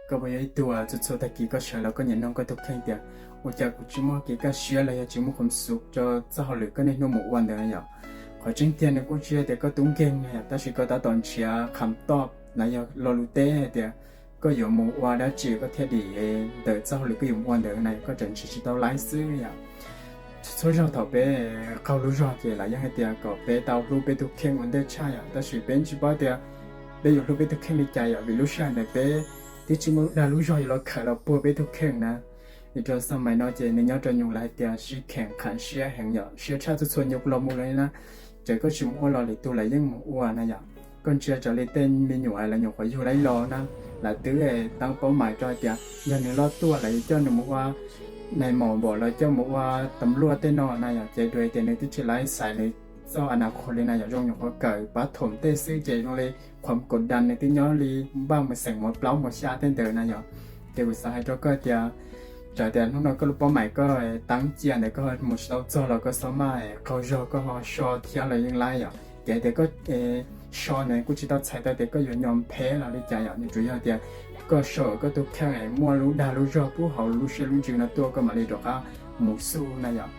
Koj puas yog ib tug txhua txhua tag kis koj sawv los koj nyiam nug koj tus kheej tias ua cas kuv tsis muaj kev kaj siab los yog tsis muaj khuam xum rau txoj hauj lwm koj niaj hnub mus ua ntawd yom? Qhov tseeb tiag nws kuj tsis yog tias koj tub nkeeg na yom, tab sis koj tab tom nrhiav kham toj los yog lo lus teb hais tias koj yuav mus ua dab tsi koj thiaj dim ntawm txoj hauj lwm koj yuav mus ua ntawd na, koj tseem nrhiav tsis tau laib xwb yom. Txhua zaug thaum peb qaug lub zog ces lawv yeej hais tias kom peb tau hlub peb tus kheej ua ntej tshaj yom, tab sis peb tsis paub tias peb yuav hlub peb tus kheej li cas yom, vim lub sij hawm ntawd peb twb tsis muaj dag lub zog yuav los khawm los puag peb tus kheej na. Vim rau xab mais no ces nws nyob rau nyuag lawv hais tias sib kheem qham siab heev yom, siab tshaj txhua txhua nyuag los mus lawm na. Ces koj tsis mus ua los lwm tus lawv yeej mus ua na yom. Koj ntsia raws li tej me nyuam lawv nyuam qhuav yug laib los na, lawv twb teeb paub mais rau hais tias yog nws loj tuaj lawv yuav coj nws mus ua nais maum npaum los coj mus ua tam luaj tej no na yom, ces dua tias nws twb tsis laib xaiv nws txoj a na qhuas li na yom, zoo nyuam qhuav kawm pab thoom tej xwb ces zoo li qhuam kaum das nws twb nyob li npaj mus xeem mus plaub mus xya tej ntawd na yom. Ces kuv xav hais rau koj tias txawm tias hnub no koj lub paub mais koj teeb cia ntawd koj mus tsis tau txog los koj xob maj qaug zog koj ho so thiab los yeej laib yom. Ces tias koj so ntawd kuj tsis tau txhais tau tias koj yuav nyo phem los li cas yom, nws tsuas yog tias koj so koj tus kheej muaj lub dag lub zog pub hauv lub siab lub ntsws no tuaj koj mam li rov qab mus xub na yom.